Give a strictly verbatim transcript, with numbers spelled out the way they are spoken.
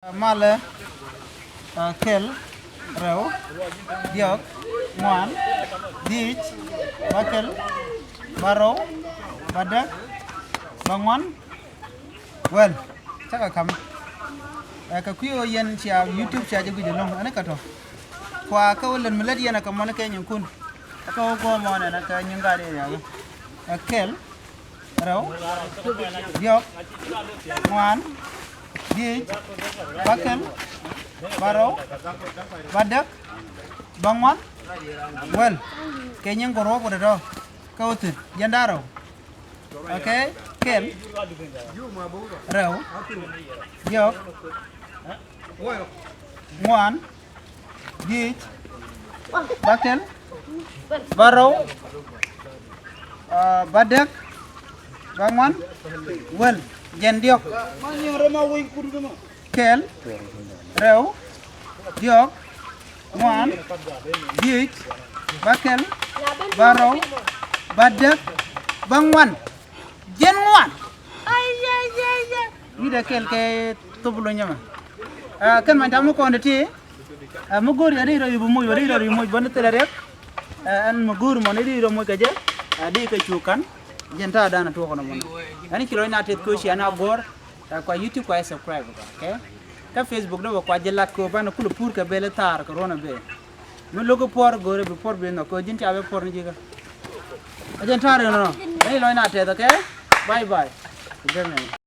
Malɛ, ɛ, kɛl, rɛw, diɔk, ŋuan, dhiec, bäkɛl, bärɔw, bädäk, bäŋuan, wäl. Cä kɛ ka̱m. Ɛ, kɛ kui̱ ɣöö yɛn cia YouTube cia jɛ guic ɛlɔ̱ŋ, ɛn kä tɔ̱. Kua kä wä lät mi lät yɛn ɛ kɛ mɔni kɛ nyinkun. Ɛ kɛ wä guɔ̱ɔ̱mɔ nɛn ɛ kɛ nyin gaat ɛ riakä. Ɛ kɛl, rɛw, diɔk, ŋuan, dhiec, bäkɛl, bärɔw, bädäk, bäŋuan, wäl. Kɛ nyin kɛ ruɔ̱k wä tɔ̱tɔ̱. Kä wä thi̱n, jiɛn da̱ŋ rɛw. Okay, kɛl, rɛw, diɔk, ŋuan, dhiec, bäkɛl, bärɔw, aa, bädäk, bäŋuan, wäl, jiɛn diɔk. Kɛl, rɛw, diɔk, ŋuan, dhiec, bäkɛl, bärɔw, bädäk, bäŋuan. Jiɛn ŋuan. Ai, ai, ai, ai. Wi̱dɛ kɛl kɛ thop lo nyɛmɛ. Ɛ, kɛn many tam mi kɔn ti ti. Ɛ, mi go̱o̱r yɛ ri rɔ i̱ bi moc, ri rɔ i̱ moc bä ni thilɛ riɛk. Ɛ, ɛn mi go̱o̱r mɔni ri rɔ moc kɛ jɛ. Ɛ, di kɛ cu ka̱n. Jiɛn ta̱a̱ dan a tuɔk kɔn mɔni. Ɛn ci rɔ ina teth koci ɛn a go̱o̱r. Ɛ, kua YouTube kua subscribe kɛ. Kä Facebook dee bɛ kua ji̱ lat kɛ banɛ kulɛ pur kɛ bel thaar kɛ ruɔ̱n a bee. Mi lo̱k i̱ puɔr go̱o̱rɛ bi puɔr bi nhɔk kɛ ji̱n ca bɛ puɔr ni ji̱ kä. A jɛn ta̱a̱r in rɔ. Ɛn ilɔc na tɛth, okay? Bye bye.